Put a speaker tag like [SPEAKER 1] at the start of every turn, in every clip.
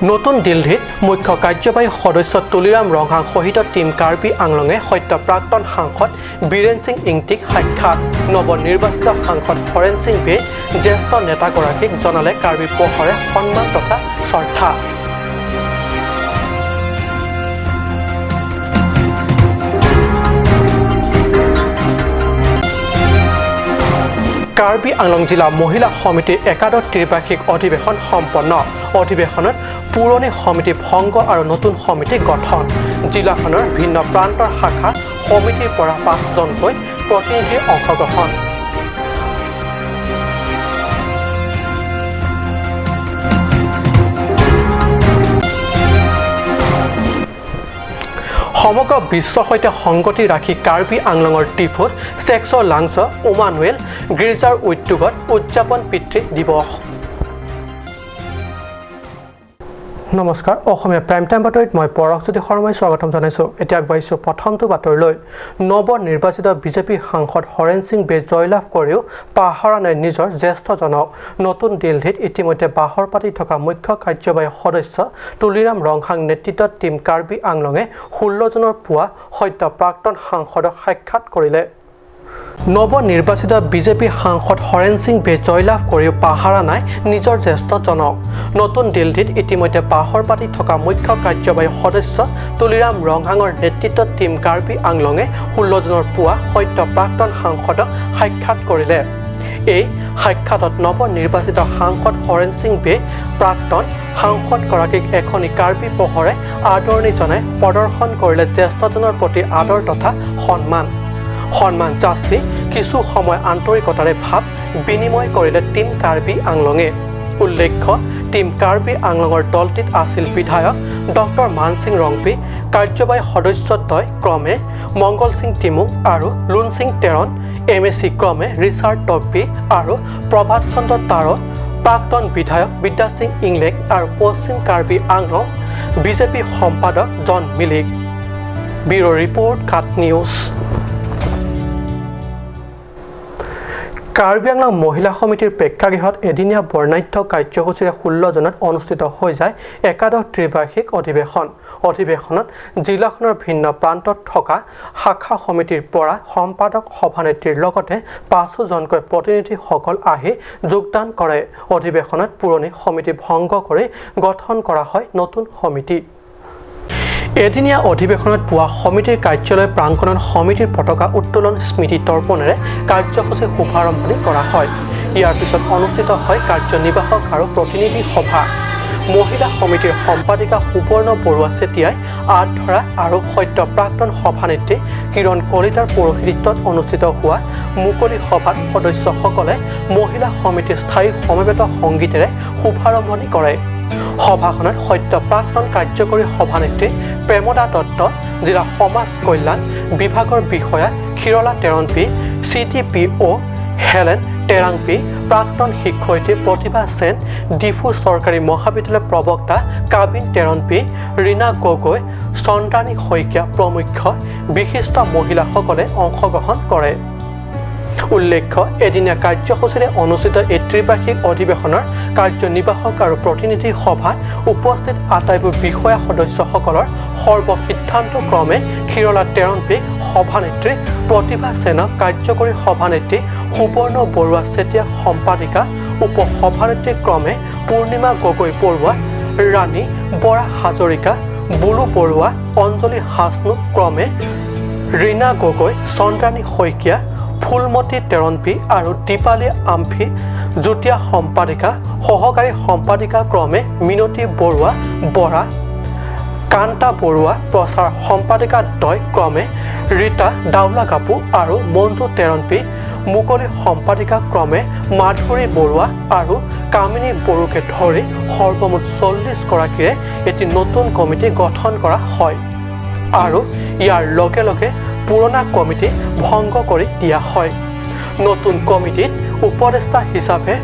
[SPEAKER 1] নতুন দিল্লীত মুখ্য কাৰ্যবাহী সদস্য তুলিৰাম ৰংহাং সহিত টীম কাৰ্বি আংলঙে সদ্য প্ৰাক্তন সাংসদ বীৰেন সিং ইংতিক সাক্ষাৎ। নৱনিৰ্বাচিত সাংসদ হৰেণ সিং বে জ্যেষ্ঠ নেতাগৰাকীক জনালে কাৰ্বি পহৰে সন্মান তথা শ্ৰদ্ধা। কাৰ্বি আংলং জিলা মহিলা সমিতিৰ একাদশ ত্ৰিবাৰ্ষিক অধিৱেশন সম্পন্ন। অধিৱেশনত পুৰণি সমিতি ভংগ আৰু নতুন সমিতি গঠন। জিলাখনৰ ভিন্ন প্ৰান্তৰ শাখা সমিতিৰ পৰা 5জনকৈ প্ৰতিনিধিৰ অংশগ্ৰহণ। সমগ্ৰ বিশ্বৰ সৈতে সংগতি ৰাখি কাৰ্বি আংলঙৰ ডিফুত চেক্স লাংছ উমানুৱেল গীৰ্জাৰ উদ্যোগত উদযাপন পিতৃ দিৱস। নমস্কাৰ, অসমীয়া প্ৰাইম টাইম বাতৰিত মই পৰশজ্যোতি শৰ্মাই স্বাগতম জনাইছোঁ। এতিয়া আগবাঢ়িছোঁ প্ৰথমটো বাতৰিলৈ। নৱনিৰ্বাচিত বিজেপি সাংসদ হৰেণ সিং বে জয়লাভ কৰিও পাহৰা নাই নিজৰ জ্যেষ্ঠজনক। নতুন দিল্লীত ইতিমধ্যে বাহৰ পাতি থকা মুখ্য কাৰ্যবাহী সদস্য তুলিৰাম ৰংহাং নেতৃত্বত টীম কাৰ্বি আংলঙে 16 জনৰ পুৱা সদ্য প্ৰাক্তন সাংসদক সাক্ষাৎ কৰিলে। নৱনিৰ্বাচিত বিজেপি সাংসদ হৰেণ সিং বে জয়লাভ কৰিও পাহৰা নাই নিজৰ জ্যেষ্ঠজনক। নতুন দিল্লীত ইতিমধ্যে বাহৰ পাতি থকা মুখ্য কাৰ্যবাহী সদস্য তুলিৰাম ৰংহাঙৰ নেতৃত্বত টীম কাৰ্বি আংলঙে 16 জনৰ পুৱা সদ্য প্ৰাক্তন সাংসদক সাক্ষাৎ কৰিলে। এই সাক্ষাতত নৱনিৰ্বাচিত সাংসদ হৰেণ সিং বে প্ৰাক্তন সাংসদগৰাকীক এখনি কাৰ্বি পহৰে আদৰণি জনাই প্ৰদৰ্শন কৰিলে জ্যেষ্ঠজনৰ প্ৰতি আদৰ তথা সন্মান। সন্মান যাচি কিছু সময় আন্তৰিকতাৰে ভাৱ বিনিময় কৰিলে টীম কাৰ্বি আংলঙে। উল্লেখ্য, টীম কাৰ্বি আংলঙৰ দলটিত আছিল বিধায়ক ডক্টৰ মানসিং ৰংপি, কাৰ্যবাহী সদস্যদ্বয় ক্ৰমে মংগল সিং টিমুং আৰু লুনসিং টেৰণ, এম এ চি ক্ৰমে ৰিচাৰ্ড টকবি আৰু প্ৰভাত চন্দ্ৰ তাৰত, প্ৰাক্তন বিধায়ক বিদ্যাসিং ইংলেং আৰু পশ্চিম কাৰ্বি আংলং বিজেপি সম্পাদক জন মিলিক। ব্যুৰ' ৰিপৰ্ট, কাট নিউজ। কাৰ্বি আংলং মহিলা সমিতিৰ প্ৰেক্ষাগৃহত এদিনীয়া বৰ্ণাঢ্য কাৰ্যসূচীৰে 16 জুনত অনুষ্ঠিত হৈ যায় একাদশ ত্ৰিবাৰ্ষিক অধিৱেশন। অধিৱেশনত জিলাখনৰ ভিন্ন প্ৰান্তত থকা শাখা সমিতিৰ পৰা সম্পাদক, সভানেত্ৰীৰ লগতে পাঁচোজনকৈ প্ৰতিনিধিসকল আহি যোগদান কৰে। অধিৱেশনত পুৰণি সমিতি ভংগ কৰি গঠন কৰা হয় নতুন সমিতি। এদিনীয়া অধিৱেশনত পুৱা সমিতিৰ কাৰ্যালয় প্ৰাংগণত সমিতিৰ পতাকা উত্তোলন, স্মৃতি তৰ্পণেৰে কাৰ্যসূচী শুভাৰম্ভণি কৰা হয়। ইয়াৰ পিছত অনুষ্ঠিত হয় কাৰ্যনিৰ্বাহক আৰু প্ৰতিনিধি সভা। মহিলা সমিতিৰ সম্পাদিকা সুবৰ্ণ বৰুৱা চেতিয়াই আঁত ধৰা আৰু সদ্য প্ৰাক্তন সভানেত্ৰী কিৰণ কলিতাৰ পৌৰোহিত্যত অনুষ্ঠিত হোৱা মুকলি সভাত সদস্যসকলে মহিলা সমিতিৰ স্থায়ী সমবেত সংগীতেৰে শুভাৰম্ভণি কৰে। সভাখনত সদ্য প্ৰাক্তন কাৰ্যকৰী সভানেত্ৰী প্ৰেমদা দত্ত, জিলা সমাজ কল্যাণ বিভাগৰ বিষয়া ক্ষীৰলা টেৰণপি, চি ডি পি অ' হেলেন টেৰাংপি, প্ৰাক্তন শিক্ষয়িত্ৰী প্ৰতিভা সেন, ডিফু চৰকাৰী মহাবিদ্যালয়ৰ প্ৰবক্তা কাবিন টেৰণপি, ৰীণা গগৈ, চন্দ্ৰাণী শইকীয়া প্ৰমুখ্য বিশিষ্ট মহিলাসকলে অংশগ্ৰহণ কৰে। উল্লেখ্য, এদিনীয়া কাৰ্যসূচীৰে অনুষ্ঠিত এই ত্ৰিবাৰ্ষিক অধিৱেশনৰ কাৰ্যনিৰ্বাহক আৰু প্ৰতিনিধি সভাত উপস্থিত আটাইবোৰ বিষয়া সদস্যসকলৰ সৰ্বসিদ্ধান্তক্ৰমে ক্ষীৰলা টেৰণপীক সভানেত্ৰী, প্ৰতিভা সেনক কাৰ্যকৰী সভানেত্ৰী, সুবৰ্ণ বৰুৱা চেতিয়া সম্পাদিকা, উপ সভানেত্ৰী ক্ৰমে পূৰ্ণিমা গগৈ বৰুৱা, ৰাণী বৰা হাজৰিকা, বুলু বৰুৱা, অঞ্জলি হাছনু ক্ৰমে ৰীণা গগৈ, চন্দ্ৰাণী শইকীয়া, ফুলমতী টেৰণপি আৰু দীপালী আম্ফি যুটীয়া সম্পাদিকা, সহকাৰী সম্পাদিকা ক্ৰমে মিনতী বৰুৱা বৰা, কান্তা বৰুৱা, প্ৰচাৰ সম্পাদিকাদ্বয় ক্ৰমে ৰীতা দাওলা গাপু আৰু মঞ্জু টেৰণপি, মুকলি সম্পাদিকা ক্ৰমে মাধুৰী বৰুৱা আৰু কামিনী বড়োকে ধৰি সৰ্বমুঠ 40 গৰাকীৰে এটি নতুন কমিটি গঠন কৰা হয় আৰু ইয়াৰ লগে লগে পুৰণা কমিটি ভংগ কৰি দিয়া হয়। নতুন কমিটিত উপদেষ্টা হিচাপে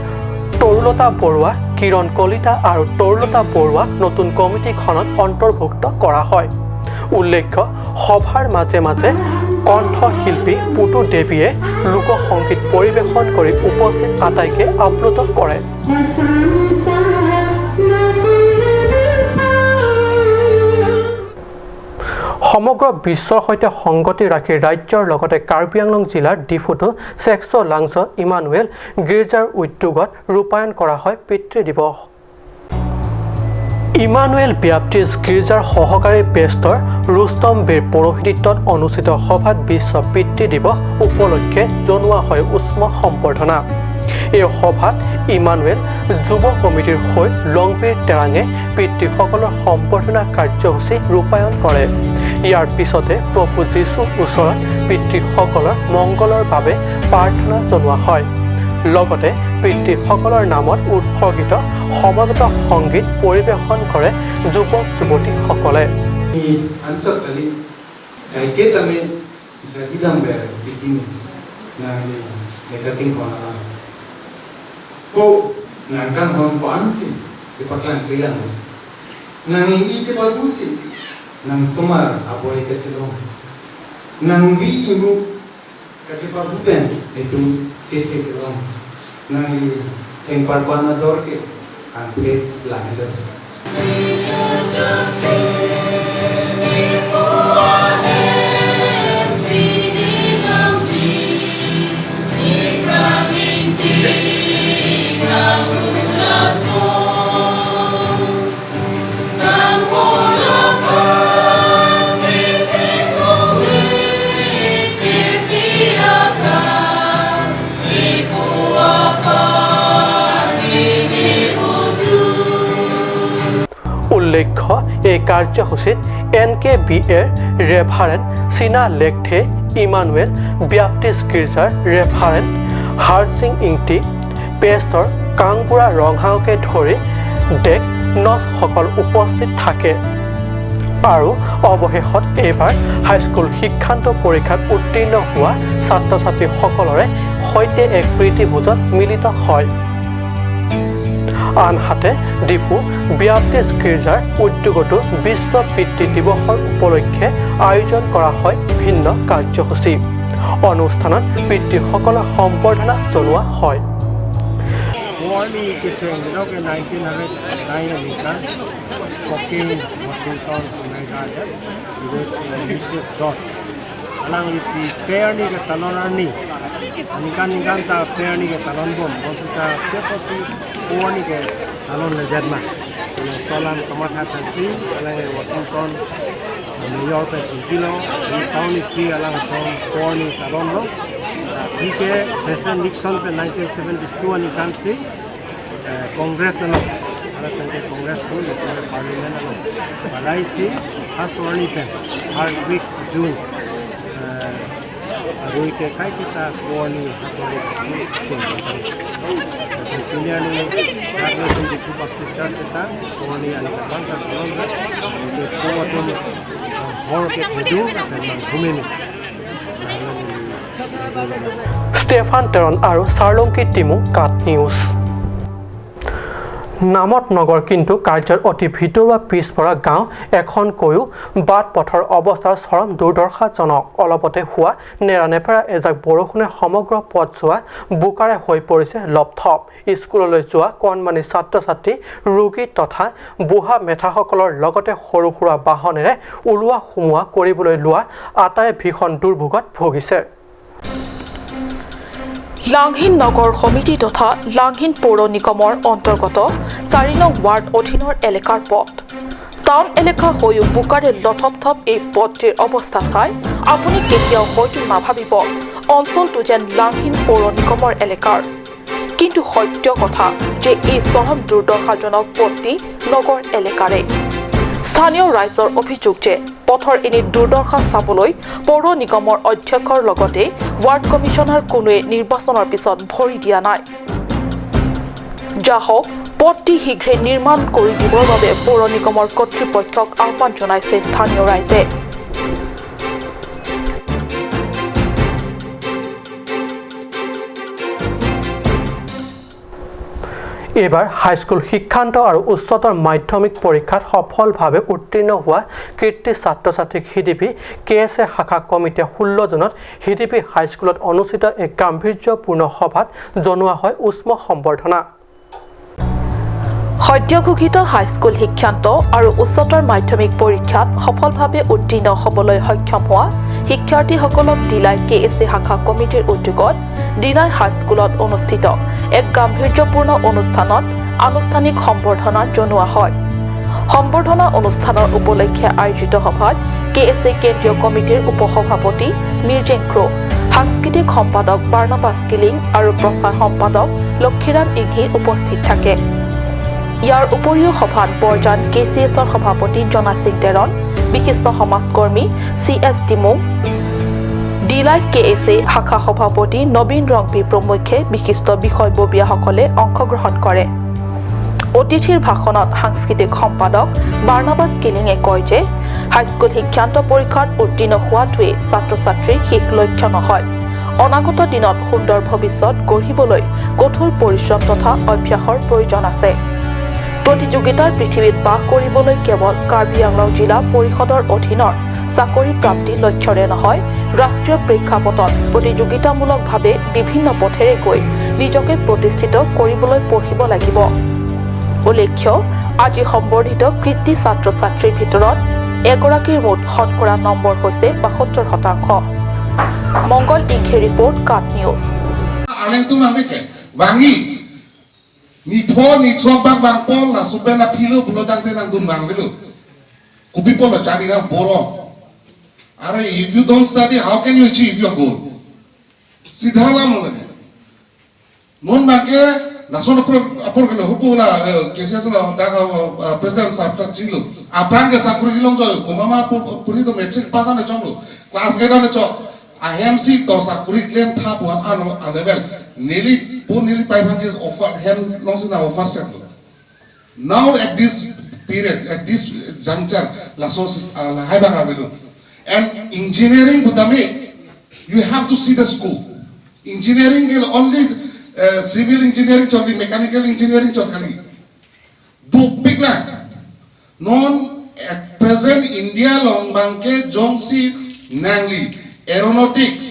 [SPEAKER 1] তৰুলতা বৰুৱা, কিৰণ কলিতা আৰু তৰুলতা বৰুৱাক নতুন কমিটিখনত অন্তৰ্ভুক্ত কৰা হয়। উল্লেখ্য, সভাৰ মাজে মাজে কণ্ঠশিল্পী পুতু দেৱীয়ে লোকসংগীত পৰিৱেশন কৰি উপস্থিত আটাইকে আপ্লুত কৰে।
[SPEAKER 2] সংসাৰ নকুল।
[SPEAKER 1] সমগ্ৰ বিশ্বৰ সৈতে সংগতি ৰাখি ৰাজ্যৰ লগতে কাৰ্বি আংলং জিলাৰ ডিফুতো ছেক্স লাংছ ইমানুৱেল গীৰ্জাৰ উদ্যোগত ৰূপায়ণ কৰা হয় পিতৃ দিৱস। ইমানুৱেল ব্যাপ্টিষ্ট গীৰ্জাৰ সহকাৰী পেষ্টৰ ৰুস্তম বেৰ পৌৰোহিত্যত অনুষ্ঠিত সভাত বিশ্ব পিতৃ দিৱস উপলক্ষে জনোৱা হয় উষ্ম সম্বৰ্ধনা। এই সভাত ইমানুৱেল যুৱ কমিটিৰ হৈ লংবীৰ টেৰাঙে পিতৃসকলৰ সম্বৰ্ধনা কাৰ্যসূচী ৰূপায়ণ কৰে। ইয়াৰ পিছতে প্ৰভু যীশুৰ ওচৰত পিতৃসকলৰ মংগলৰ বাবে প্ৰাৰ্থনা জনোৱা হয়। লগতে পিতৃসকলৰ নামত উৎসৰ্গিত সমবেত সংগীত পৰিৱেশন কৰে যুৱক যুৱতীসকলে।
[SPEAKER 2] Answer tadi kita me jadidam ber bikin na ni nekating ko na po nangkan hon po ansi si paklan trilang nang i ti bagusi nang sumar aboy kachilo nang vi imu kachipa bupen itu sete kilo nang eng parpana dorke ang pet langelo.
[SPEAKER 1] উল্লেখ্য, এই কাৰ্যসূচীত N K B এৰ reverend চীনা লেকথে, Emmanuel Baptist গীৰ্জাৰ reverend Harsing Ingti, পেষ্টৰ Kangbura ৰংহাংকে ধৰি deck নচসকল উপস্থিত থাকে। আৰু অৱশেষত এইবাৰ হাইস্কুল শিক্ষান্ত পৰীক্ষাত উত্তীৰ্ণ হোৱা ছাত্ৰ ছাত্ৰীসকলৰে সৈতে এক প্ৰীতিভোজত মিলিত হয়। আনহাতে ডিফু ব্যাপ্টিষ্ট গীৰ্জাৰ উদ্যোগতো বিশ্ব পিতৃ দিৱসৰ উপলক্ষে আয়োজন কৰা হয় ভিন্ন কাৰ্যসূচী। অনুষ্ঠানত পিতৃসকলক সম্বৰ্ধনা জনোৱা হয়।
[SPEAKER 3] Warni kitchen ke 1909 American Spokane, Washington, America with Mrs. Dot. Alang si pair ni ke talon arni. Anikan nikan ta pair ni ke talon bom. Bosita keposi por ni ke talon le jedma. Solan kamat hat si alang Washington, New York pe chingkilo. Ni town si alang tom por ni talon lo. Ike President Nixon pe 1972 anikan si Congress ano alat ng Congress ko yung Parliament ano balay si Hasorni pen hard week June aroy ke kai kita korni Hasorni si change clearly that the two Baptist Church eta korni ani bangka cholon ke kowaton hor ke thedu man ghumene.
[SPEAKER 1] Stefan Teron আৰু চাৰ্লংকি Temu, কাট news. নামত নগৰ কিন্তু কাৰ্যত অতি ভিতৰুৱা পিছপৰা গাঁও এখনকৈও বাট পথৰ অৱস্থা চৰম দুৰ্দশাজনক। অলপতে হোৱা নেৰানেপেৰা এজাক বৰষুণে সমগ্ৰ পথছোৱা বোকাৰে হৈ পৰিছে লপথপ। স্কুললৈ যোৱা কণমানি ছাত্ৰ ছাত্ৰী, ৰোগী তথা বুঢ়া মেথাসকলৰ লগতে সৰু সুৰা বাহনেৰে ওলোৱা সোমোৱা কৰিবলৈ লোৱা আটাই ভীষণ দুৰ্ভোগত ভুগিছে।
[SPEAKER 4] লাংহিন নগৰ সমিতি তথা লাংহিন পৌৰ নিগমৰ অন্তৰ্গত 4 নং ৱাৰ্ড অধীনৰ এলেকাৰ পথ। টাউন এলেকা হৈও বোকাৰে লথপথপ এই পথটিৰ অৱস্থা চাই আপুনি কেতিয়াও হয়তো নাভাবিব অঞ্চলটো যেন লাংহিন পৌৰ নিগমৰ এলেকাৰ। কিন্তু সত্য কথা যে এই চৰম দুৰ্দশাজনক পথটি নগৰ এলেকাৰে। স্থানীয় ৰাইজৰ অভিযোগ যে পথৰ এনে দুৰ্দশা চাবলৈ পৌৰ নিগমৰ অধ্যক্ষৰ লগতে ৱাৰ্ড কমিছনাৰ কোনোৱে নিৰ্বাচনৰ পিছত ভৰি দিয়া নাই। যা হওক, পথটি শীঘ্ৰে নিৰ্মাণ কৰি দিবৰ বাবে পৌৰ নিগমৰ কৰ্তৃপক্ষক আহ্বান জনাইছে স্থানীয় ৰাইজে।
[SPEAKER 1] এইবাৰ হাইস্কুল শিক্ষান্ত আৰু উচ্চতৰ মাধ্যমিক পৰীক্ষাত সফলভাৱে উত্তীৰ্ণ হোৱা কৃতী ছাত্ৰ ছাত্ৰীক হিডিপি কে এছ এ শাখা কমিটিয়ে 16 জুনত হিডিপি হাইস্কুলত অনুষ্ঠিত এক গাম্ভীৰ্যপূৰ্ণ সভাত জনোৱা হয় উষ্ম সম্বৰ্ধনা।
[SPEAKER 4] সদ্য ঘোষিত হাইস্কুল শিক্ষান্ত আৰু উচ্চতৰ মাধ্যমিক পৰীক্ষাত সফলভাৱে উত্তীৰ্ণ হ'বলৈ সক্ষম হোৱা শিক্ষাৰ্থীসকলক ডিলাই কেএছএ শাখা কমিটিৰ উদ্যোগত ডিলাই হাইস্কুলত অনুষ্ঠিত এক গাম্ভীৰ্যপূৰ্ণ অনুষ্ঠানত আনুষ্ঠানিক সম্বৰ্ধনা জনোৱা হয়। সম্বৰ্ধনা অনুষ্ঠানৰ উপলক্ষে আয়োজিত সভাত কেএছএ কেন্দ্ৰীয় কমিটিৰ উপসভাপতি মিৰ্জেং ক্ৰ, সাংস্কৃতিক সম্পাদক বাৰ্ণবাছ কিলিং আৰু প্ৰচাৰ সম্পাদক লক্ষীৰাম ইংহি উপস্থিত থাকে। ইয়াৰ উপৰিও সভাত বৰজান কেচিএছৰ সভাপতি জনা সিং টেৰন, বিশিষ্ট সমাজকৰ্মী C S DEMU, delay KSA শাখা সভাপতি নবীন ৰংপি প্ৰমুখ্যে বিশিষ্ট বিষয়ববীয়াসকলে অংশগ্ৰহণ কৰে। অতিথিৰ ভাষণত সাংস্কৃতিক সম্পাদক বাৰ্ণবাছ কিলিঙে কয় যে হাইস্কুল শিক্ষান্ত পৰীক্ষাত উত্তীৰ্ণ হোৱাটোৱে ছাত্ৰ ছাত্ৰীৰ শেষ লক্ষ্য নহয়। অনাগত দিনত সুন্দৰ ভৱিষ্যত গঢ়িবলৈ কঠোৰ পৰিশ্ৰম তথা অভ্যাসৰ প্ৰয়োজন আছে। প্ৰতিযোগিতাৰ পৃথিৱীত বাস কৰিবলৈ কেৱল কাৰ্বি আংলং জিলা পৰিষদৰ অধীনৰ চাকৰি প্ৰাপ্তি লক্ষ্যৰে নহয়, ৰাষ্ট্ৰীয় প্ৰেক্ষাপটত প্ৰতিযোগিতামূলকভাৱে বিভিন্ন পথেৰে গৈ নিজকে প্ৰতিষ্ঠিত কৰিবলৈ পঢ়িব লাগিব। উল্লেখ্য, আজি সম্বৰ্ধিত কৃতী ছাত্ৰ ছাত্ৰীৰ ভিতৰত এগৰাকীৰ মুঠ শতকৰা নম্বৰ হৈছে 72%। মংগল ইংহে report, cut news.
[SPEAKER 5] Ni pho ni chok bang bang pol la supe na philo bulo dang te nang dun bang bilu kupi pol la chani na boro. Are if you don't study, how can you achieve your goal? Sidha la mo lage non make la son apor apor gelo hupu la kesi la da president sahab ta chilo aprang ke sakuri long jo komama puri to metric pass ane chonglo class 8 ane cho IMC to sakuri claim tha puan an level nearly nearly 500 offer hand long na offer set. Now at this period, at this juncture, la source la high bang avelu. And engineering budami, you have to see the school. Engineering will only civil engineering chokli, mechanical engineering chokli. Do big la. Non at present India long banke jongsi nangli aeronautics,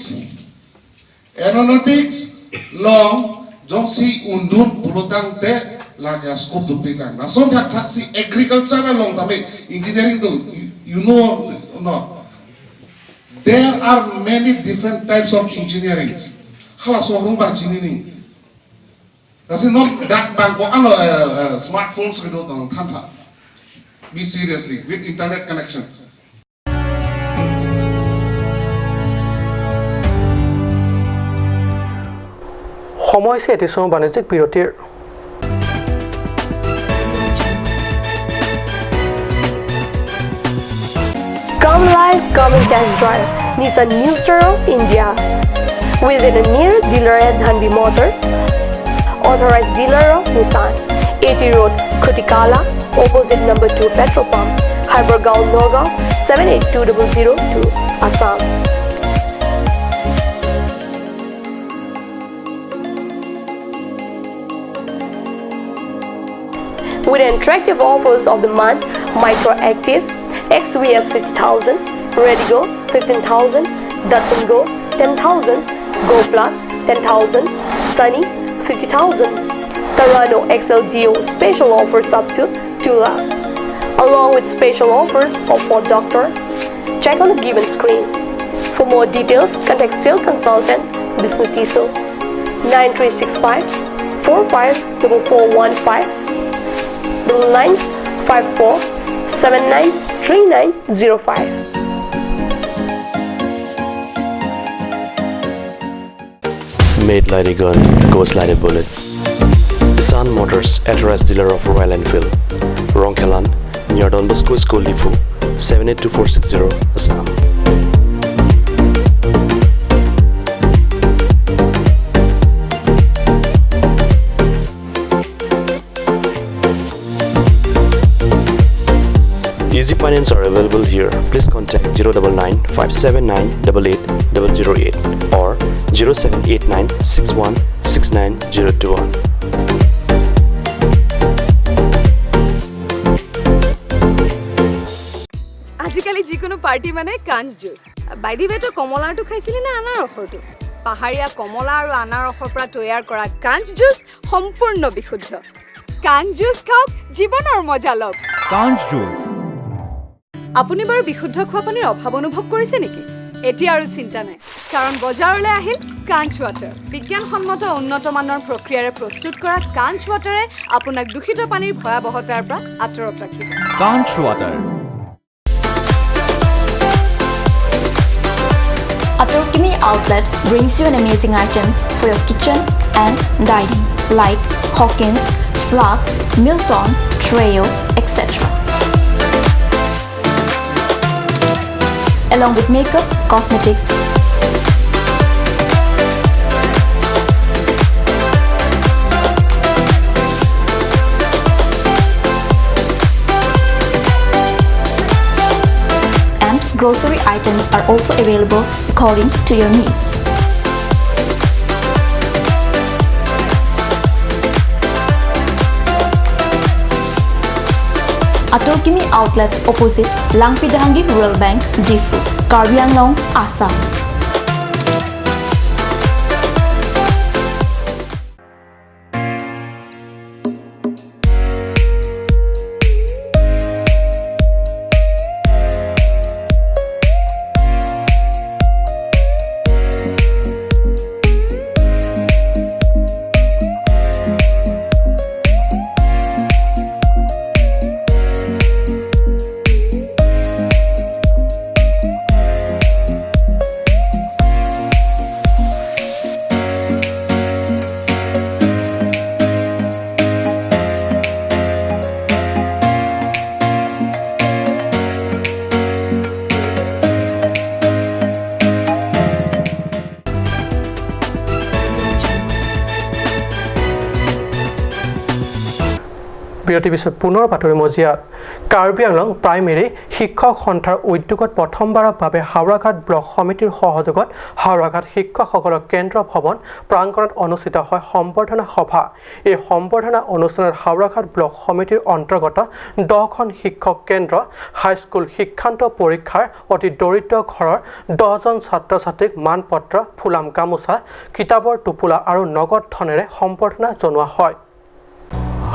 [SPEAKER 5] aeronautics long jongsi undun pulotang te la ka scope do big la. Na son thak thak si agriculture long tame engineering do you know not. There are many different types of engineering. Khala so rung ba engineering. That's not that bang ko ano smartphones ke do tang than tha. Be seriously with internet connection.
[SPEAKER 1] সময় হৈছে এটি চমু বাণিজ্যিক বিৰতিৰ।
[SPEAKER 6] Come live, come and test drive Nissan New Star of India. Visit the nearest dealer at Dhanbi Motors, authorized dealer of Nissan, AT Road, Khutikala, opposite number 2 petrol pump, Hypergaon, Nagaon, 782002, Assam. With attractive offers of the month, Micro Active, XVS 50,000, Redigo 15,000, Datsun Go 10,000, Go Plus 10,000, Sunny 50,000, Tarano XLDO special offers up to 2 lakh, along with special offers of Ford Doctor. Check on the given screen. For more details, contact sales consultant Bishnu Tiso 9365 454415 9954 793905.
[SPEAKER 7] Made like a gun, goes like a bullet. Nissan Motors, authorized dealer of Royal Enfield, Rongkhelan, near Don Bosco School, Diphu, 782460, Assam. Easy finance are available here. Please contact 099 579 88 008 or 0789 61 69 021.
[SPEAKER 8] আজিকালি যিকোনো party মানে কাঞ্চ juice. By the ৱে, তই কমলাৰটো খাইছিলি নে আনাৰসৰটো? পাহাৰীয়া কমলা আৰু আনাৰসৰ পৰা তৈয়াৰ কৰা কাঞ্চ জুচ সম্পূৰ্ণ বিশুদ্ধ। কাঞ্চ জুচ খাওক, জীৱনৰ মজা লওক।
[SPEAKER 9] কাঞ্চ জুচ।
[SPEAKER 8] আপুনি বাৰু বিশুদ্ধ খোৱা পানীৰ অভাৱ অনুভৱ কৰিছে নেকি? এতিয়া আৰু চিন্তা নাই, কাৰণ বজাৰলৈ আহিল কাঞ্চ ৱাটাৰ। বিজ্ঞানসন্মত উন্নত মানৰ প্ৰক্ৰিয়াৰে প্ৰস্তুত কৰা কাঞ্চ ৱাটাৰে আপোনাক দূষিত পানীৰ ভয়াৱহতাৰ পৰা আঁতৰত ৰাখিব।
[SPEAKER 9] কাঞ্চ water.
[SPEAKER 10] Atorkimi outlet brings you an amazing items for your kitchen and dining like Hawkins, Flux, Milton, Treo, etc. Along with makeup, cosmetics, and grocery items are also available according to your needs. Atorkimi outlet opposite Langpidahangi Rural Bank, Difu, Karbi Anglong, Assam.
[SPEAKER 1] বিৰতিৰ পিছত পুনৰ বাতৰি মজিয়াত। Karbi Anglong primary শিক্ষক সন্থাৰ উদ্যোগত প্ৰথমবাৰৰ বাবে হাওৰাঘাট ব্লক সমিতিৰ সহযোগত হাওৰাঘাট শিক্ষকসকলৰ কেন্দ্ৰ ভৱন প্ৰাংগণত অনুষ্ঠিত হয় সম্বৰ্ধনা সভা। এই সম্বৰ্ধনা অনুষ্ঠানত হাওৰাঘাট ব্লক সমিতিৰ অন্তৰ্গত 10খন শিক্ষক কেন্দ্ৰ হাইস্কুল শিক্ষান্ত পৰীক্ষাৰ অতি দৰিদ্ৰ ঘৰৰ 10জন ছাত্ৰ ছাত্ৰীক মানপত্ৰ, ফুলাম গামোচা, কিতাপৰ টোপোলা আৰু নগদ ধনেৰে সম্বৰ্ধনা জনোৱা হয়।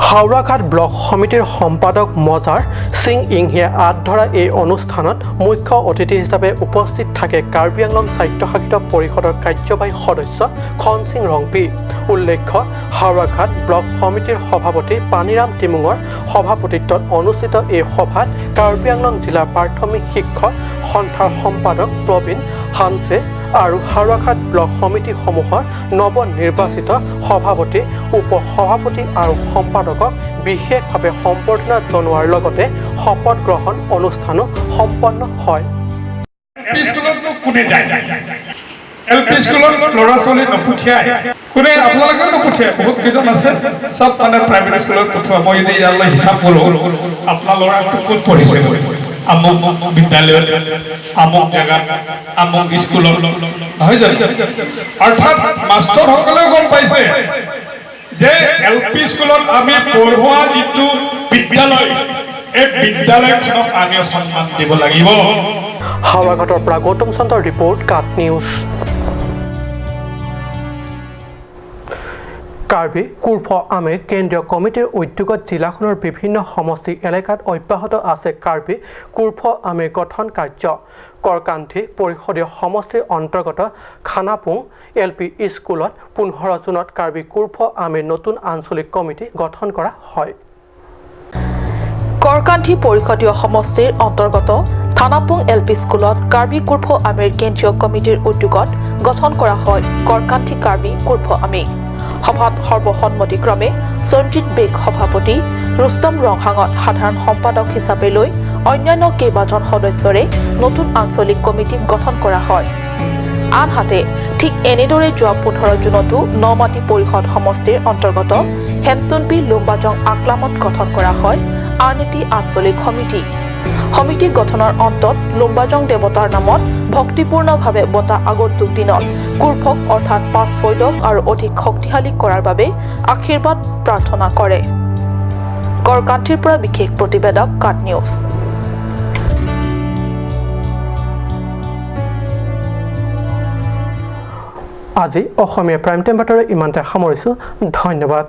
[SPEAKER 1] হাওৰাঘাট ব্লক সমিতিৰ সম্পাদক মজাৰ সিং ইংহিয়ে আঁত ধৰা এই অনুষ্ঠানত মুখ্য অতিথি হিচাপে উপস্থিত থাকে কাৰ্বি আংলং স্বায়ত্তশাসিত পৰিষদৰ কাৰ্যবাহী সদস্য খন সিং ৰংপি। উল্লেখ্য, হাওৰাঘাট ব্লক সমিতিৰ সভাপতি পানীৰাম টিমুঙৰ সভাপতিত্বত অনুষ্ঠিত এই সভাত কাৰ্বি আংলং জিলা প্ৰাথমিক শিক্ষক সন্থাৰ সম্পাদক প্ৰবীণ হানছে আৰু হাওৰাঘাট ব্লক সমিতিসমূহৰ নৱনিৰ্বাচিত সভাপতি, উপ সভাপতি আৰু সম্পাদকক বিশেষভাৱে সম্বৰ্ধনা জনোৱাৰ লগতে শপত গ্ৰহণ অনুষ্ঠানো সম্পন্ন হয়।
[SPEAKER 11] কোনে যায় এল পি স্কুলত ল'ৰা ছোৱালী নপঠিয়াই, কোনে আপোনালোকেও নপঠিয়াই, বহুত কেইজন আছে চব মানে প্ৰাইভেট স্কুলত পঠোৱা। মই যদি ইয়ালৈ হিচাপ কৰোঁ, আপোনাৰ ল'ৰাটো ক'ত পঢ়িছে, আমুক বিদ্যালয়ত, আমুক জেগাত, আমুক স্কুলত, নহয় জানো? অৰ্থাৎ মাষ্টৰসকলেও গম পাইছে যে এল পি স্কুলত আমি পঢ়োৱা যিটো বিদ্যালয়, এই বিদ্যালয়খনক আমি সন্মান দিব লাগিব।
[SPEAKER 1] হাওৰাঘাটৰ পৰা গৌতম চন্দ্ৰৰ ৰিপৰ্ট, কাট নিউজ। কাৰ্বি কুৰ্ফ আমেৰ কেন্দ্ৰীয় কমিটিৰ উদ্যোগত জিলাখনৰ বিভিন্ন সমষ্টি এলেকাত অব্যাহত আছে কাৰ্বি কুৰ্ফ আমেৰ গঠন কাৰ্য। কৰকান্ধি পৰিষদীয় সমষ্টিৰ অন্তৰ্গত খানাপুং এল পি স্কুলত 15 জুনত কাৰ্বি কুৰ্ফ আমেৰ নতুন আঞ্চলিক কমিটি গঠন কৰা হয়।
[SPEAKER 4] কৰকান্ধি পৰিষদীয় সমষ্টিৰ অন্তৰ্গত থানাপুং এল পি স্কুলত কাৰ্বি কুৰ্ফ আমেৰ কেন্দ্ৰীয় কমিটিৰ উদ্যোগত গঠন কৰা হয় কৰকান্ধি কাৰ্বি কুৰ্ফ আমে। সভাত সৰ্বসন্মতিক্ৰমে সঞ্জিত বেগ সভাপতি, ৰুস্তম ৰংহাঙত সাধাৰণ সম্পাদক হিচাপে লৈ অন্যান্য কেইবাজন সদস্যৰে নতুন আঞ্চলিক কমিটি গঠন কৰা হয়। আনহাতে ঠিক এনেদৰে যোৱা 15 জুনতো নমাটি পৰিষদ সমষ্টিৰ অন্তৰ্গত হেমটনপি লুম্বাজং আকলামত গঠন কৰা হয় আন এটি আঞ্চলিক সমিতি। সমিতি গঠনৰ অন্তত লুম্বাজং দেৱতাৰ নামত ভক্তিপূৰ্ণভাৱে বঁটা আগন্তুক দিনত কুৰ্ফক অৰ্থাৎ পাঁচ ফৈদক আৰু অধিক শক্তিশালী কৰাৰ বাবে আশীৰ্বাদ প্ৰাৰ্থনা কৰে। কৰকান্ঠিৰ পৰা বিশেষ প্ৰতিবেদক, কাট নিউজ।
[SPEAKER 1] আজি অসমীয়া প্ৰাইম টাইম বাতৰি ইমানতে সামৰিছোঁ। ধন্যবাদ।